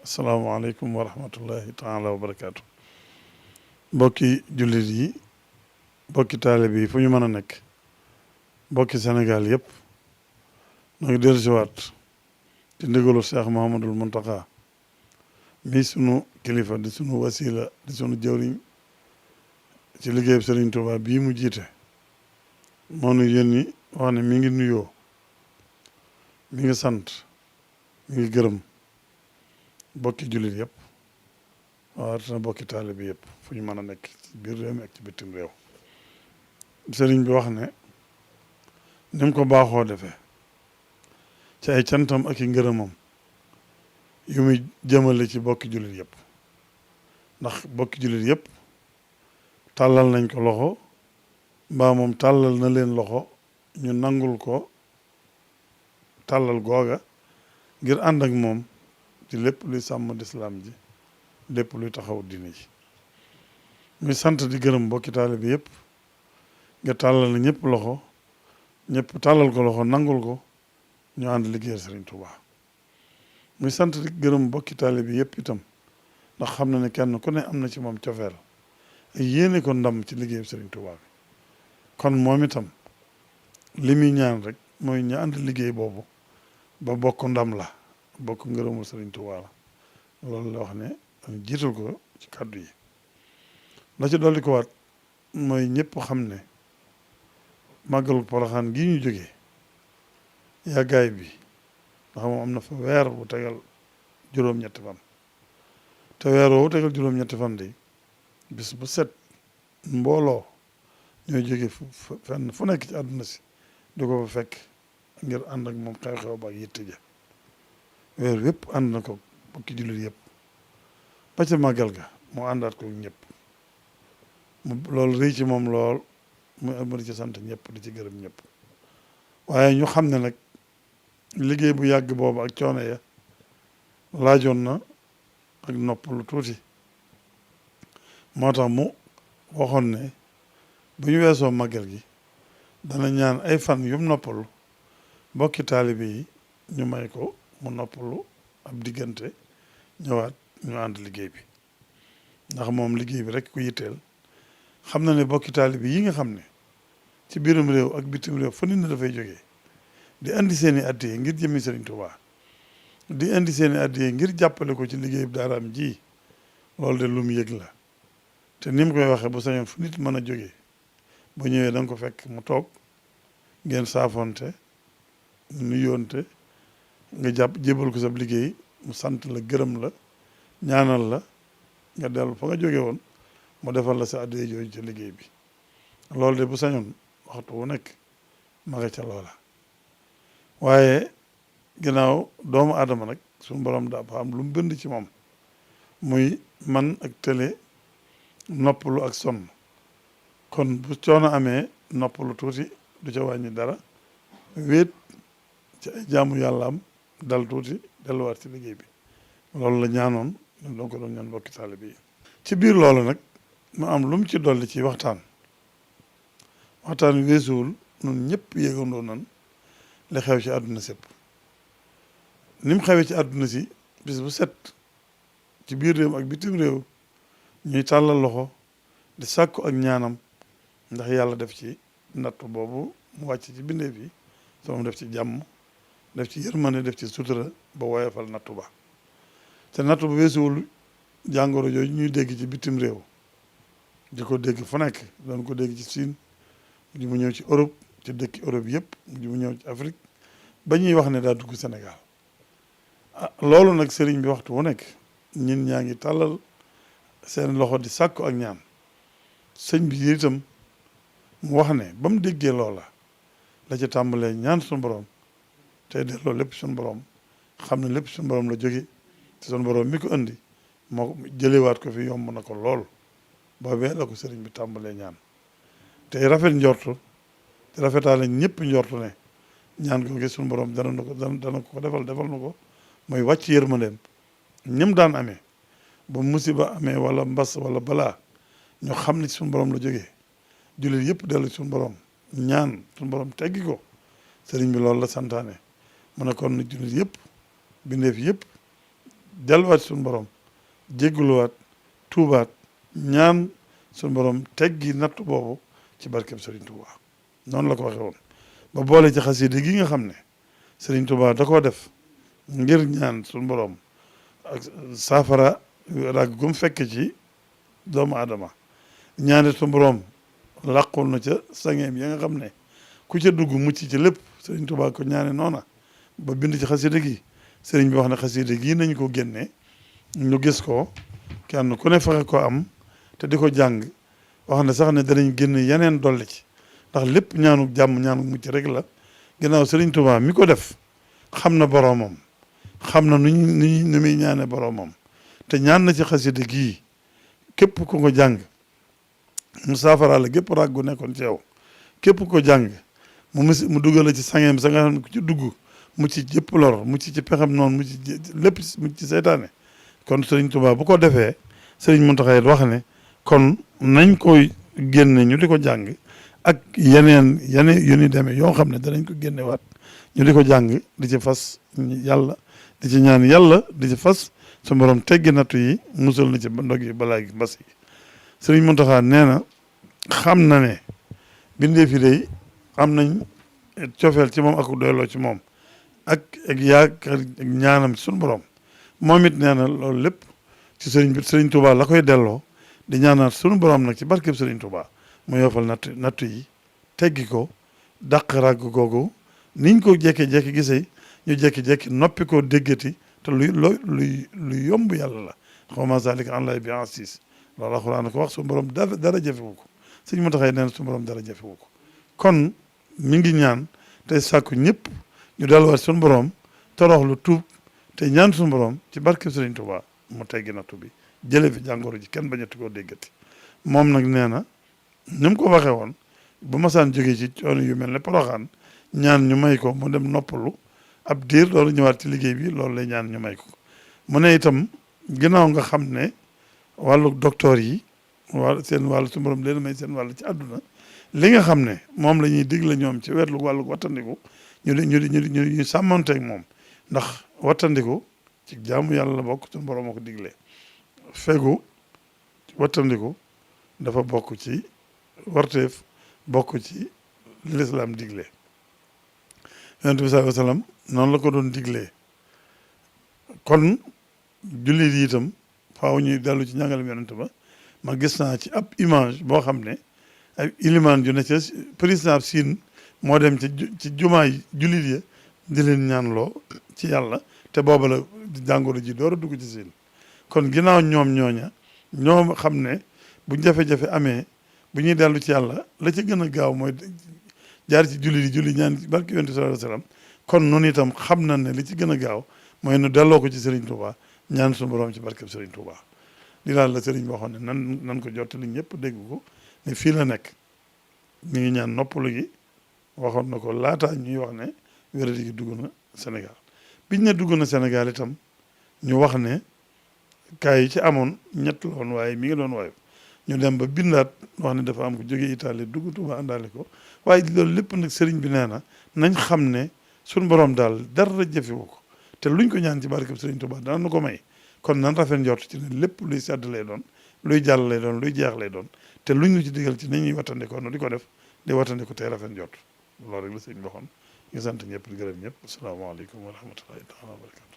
asalaamaaleykum wa rahmatullahi taala wa barakaatu. Mbokki jullit yi mbokki taalibe yi fu ñu mën a nekk mbokki Sénégal yëpp ñoo ngi dellusiwaat ci ndigalu Cheikh Mouhamadul Mountakha mi sunu kilifa di sunu wasila di sunu jëwriñ ci liggéeyub Serigne Touba bii mu jiite moo nu yónni wax ne mi ngi nuyoo mi ngi sant mi ngi gërëm bokki jullit yëpp waaw bokki taalibe yëpp fu ñu mën a nekk ci biir réew mi ak ci bitim réew sëriñ bi wax ne ni mu ko baaxoo defee ci ay cantam ak i ngërëmam yu muy jëmale ci bokki jullit yëpp ndax bokki jullit yëpp tàllal nañ ko loxo mbaa moom tàllal na leen loxo ñu nangul ko tàllal googa ngir ànd ak moom ci lépp luy sàmm lislaam ji lépp luy taxaw diine ji muy sant di gërëm mbokki taalibe bi yëpp nga tàllal na ñëpp loxo ñëpp tàllal ko loxo nangul ko ñu ànd liggéeyal Sëriñ Tuubaa muy sant di gërëm mbokki taalibe bi yëpp itam ndax xam na ne kenn ku ne am na ci moom cofeel ak yéene ko ndam ci liggéeyu Sëriñ Tuubaa bi kon moom itam li muy ñaan rek mooy ñu ànd liggéey boobu ba bokk ndam la bokk ngërëmul Sëriñ Tuubaa la loolu la wax ne jiital ko ci kàddu yi la ci dolli ko waat mooy ñëpp xam ne màggalu Poroxaan gii ñu jógee yàggaay bi ndax moom am na fa weer bu tegal juróom-ñetti fan te weer woowu tegal juróom-ñetti fan de bis bu set mbooloo ñooy jóge fenn fu nekk ci àdduna si di ko fa fekk ngir ànd ak moom xew-xew ba ak yitte ja weer yëpp ànd na ko bokki jullit yëpp ba ca màggal ga moo àndaat ko ñëpp loolu rëy ci moom lool mu di ci sant ñëpp di ci gërëm ñëpp waaye ñu xam ne nag liggéey bu yàgg boobu ak coono ya laajoon na ak nopp lu tuuti moo tax mu waxoon ne bu ñu weesoo màggal gi dana ñaan ay fan yum noppalu bokki taalibe yi ñu may ko mu noppalu ab diggante ñëwaat ñu ànd liggéey bi ndax moom liggéey bi rek ku yitteel xam na ne bokki taalibe yi nga xam ne ci biirum réew ak bitim réew fa nit na dafay jógee di indi seeni addiye ngir jëmmi Sëriñ Tuubaa di indi seeni addiye ngir jàppale ko ci liggéey bi daaraam ji loolu de lu mu yëg la te ni mu koy waxee bu sañoon fu nit mën a jógee bu ñëwee da nga ko fekk mu toog ngeen saafonte nuyoonte nga jàpp jébal ko sab liggéey mu sant la gërëm la ñaanal la nga dellu fa nga jóge woon mu defal la sa addiya jooju ci liggéey bi loolu de bu sañoon waxtu wu nekk ma nga ca loola waaye ginnaaw doomu aadama nag suñu borom dafa am lu mu bind ci moom muy man ak tële noppalu ak sonn kon bu coono amee noppalu tuuti du ca wàññi dara wéet ci ay jaamu yàlla am dal tuuti delluwaat ci liggéey bi loolu la ñaanoon ñun doon ko doon ñaan mbokki taalibe yi ci biir loolu nag mu am lu mu ci dolli ci waxtaan wi weesuwul ñun ñëpp yéegandoo nan li xew ci àdduna sépp ni mu xewee ci àdduna si bis bu set ci biir réew ak bitim réew ñuy tàllal loxo di sàkku ak ñaanam ndax yàlla def ci natt boobu mu wàcc ci bindeef yi sama def ci jàmm def ci yërmande def ci sutura ba woyofal nattu ba te nattu ba weesuwul jàngoro jooju ñuy dégg ci bitim réew di ko dégg fu nekk doon ko dégg ci Siin di mu ñëw ci Europe ci dëkki Europe yëpp di mu ñëw ci Afrique ba ñuy wax ne daa dugg Sénégal loolu nag sëriñ bi waxtu wu nekk ñin ñaa ngi tàllal seen loxo di sàkku ak ñaan sëñ bi itam mu wax ne ba mu déggee loola la ci tàmbalee ñaan suñu borom tey delloo lépp suñu borom xam ne lépp suñu borom la jóge te suñu borom mi ko indi moo jëlewaat ko fi yomb na ko lool boobee la ko sëriñ bi tàmbalee ñaan tey rafet njortu te rafetaale ñëpp njortu ne ñaan googu suñu borom dana ko defal na ko mooy wàcc yërmandeem ñëm daan amee ba musiba amee wala mbas wala balaa ñu xam ne suñu borom la jógee jullit yëpp dellu suñu borom ñaan suñu borom teggi ko sëriñ bi loolu la santaane mu ne kon jullit yëpp bindeef yëpp delluwaat suñu borom jégguluwaat tuubaat ñaan suñu borom teggi natt boobu ci barkeb Serigne Touba noonu la ko waxee woon ba boole ci xasida gi nga xam ne Serigne Touba da koo def ngir ñaan suñu borom ak saafara ràgg gum fekk ci doomu aadama ñaane suñu borom làqul na ca sangeem ya nga xam ne ku ca dugg mucc ci lépp Serigne Touba ko ñaane noona ba bind ci xasida gi Serigne bi wax ne xasida gii nañ ko génne ñu gis ko kenn ku ne fexe ko am te di ko jàng wax ne sax ne danañ génn yeneen dolli ci ndax lépp ñaanu jàmm ñaanu mucc rek la ginnaaw Serigne Touba mi ko def xam na boroomam xam na nu muy ñaane boroomam te ñaan na ci xasida gii képp ku ko jàng mu saafara la gépp ràggu nekkoon ci yow képp ko jàng mu dugal ci sangeem sa nga xam ne ku ci dugg mu ci jëpp lor mu ci pexam noonu mu ci lépp mu ci seytaane kon Serigne Touba bu ko defee Serigne Mountakha wax ne kon nañ koy génne ñu di ko jàng ak yeneen yu ni demee yoo xam ne danañ ko génnewaat ñu di ko jàng di ci fas yàlla di ci ñaan yàlla di ci fas su borom teggi nattu yi musal na ci ndog yi balaa gi mbas yi Serigne Mountakha nee na xam na ne bindee fi day am nañ cofeel ci moom ak doyloo ci moom ak yaakaar ak ñaanam ci suñu borom moom it nee na loolu lépp ci Serigne Touba la koy delloo di ñaanaat suñu borom nag ci barkeb Serigne Touba mu yofal nattu yi teggi ko dàq ràgg googu niñ ko jékki-jékki gisee ñu jékki-jékki noppi ko déggati te luy yomb yàlla la xaw ma zalika an lay bi asis loolu alxuraan ko wax suñu borom dara jafewu ko Serigne Mountakha nee na suñu borom dara jafewu ko kon mi ngi ñaan tey sàkku ñëpp ñu delluwaat suñu borom toroxlu tuub te ñaan suñu borom ci barke Serigne Touba mu teggi nattu bi jële fi jàngoro ji kenn bañati koo déggati moom nag nee na ni mu ko waxee woon bu masaan jógee ci coono yu mel ne Poroxaan ñaan ñu may ko mu dem noppalu ab diir loolu ñëwaat ci liggéey bi loolu lay ñaan ñu may ko mu ne itam ginnaaw nga xam ne wàllu docteur yi seen wàllu suñu borom leen may seen wàllu ci àdduna li nga xam ne moom la ñuy digle ñoom ci wetlu wàllu wattandiku ñu sàmmanteeg moom ndax wattandiku ci jaamu yàlla la bokk suñu borom moo ko diglee fegu wattandiku dafa bokk ci warteef bokk ci lislaam digle yonent bi sallallahu alayhi wa sallam noonu la ko doon diglee kon jullit yi itam faaw ñuy dellu ci njàngalem yonent ba ma gis naa ci ab image boo xam ne ay ilimaan ju ne ca président Siin moo dem ci jumaay jullit ya di leen ñaanloo ci yàlla te booba la jàngoro ji door a dugg ci Siin kon ginnaaw ñoom ñooña ñoo xam ne bu jafe-jafe amee bu ñuy dellu ci yàlla la ci gën a gaaw mooy jaar ci julli ñaan ci barke yonent sallallahu alayhi wasallam kon noonu itam xam na ne li ci gën a gaaw mooy nu delloo ko ci Serigne Touba ñaan suñu borom ci barkeb Serigne Touba li daal la Serigne waxoon ne nan ko jottali ñëpp dégg ko ne fii la nekk mi ngi ñaan noppalu gi waxoon na ko laataa ñuy wax ne wéradi gi dugg na Sénégal biñ ne dugg na Sénégal itam ñu wax ne cas yi ci amoon ñett la woon waaye mi ngi doon waaye ñu dem ba bindaat wax ne dafa am ko jógee Italie dugg Touba àndaale ko waaye loolu lépp nag Serigne bi nee na nañ xam ne suñ borom daal dara jëfewu ko te luñ ko ñaan ci barkeb Serigne Touba dana nu ko may kon nan rafet njort ci ne lépp luy sedd lay doon luy jàll lay doon luy jeex lay doon te luñ ñu ci digal ci nañuy wattandikoo nu di ko def di wattandiko tey rafet njort loolu rek la sëñ bi waxoon ñu sant ñëpp di gërëm ñëpp asalaamaaleykum wa rahmatullahi taala wa barakatu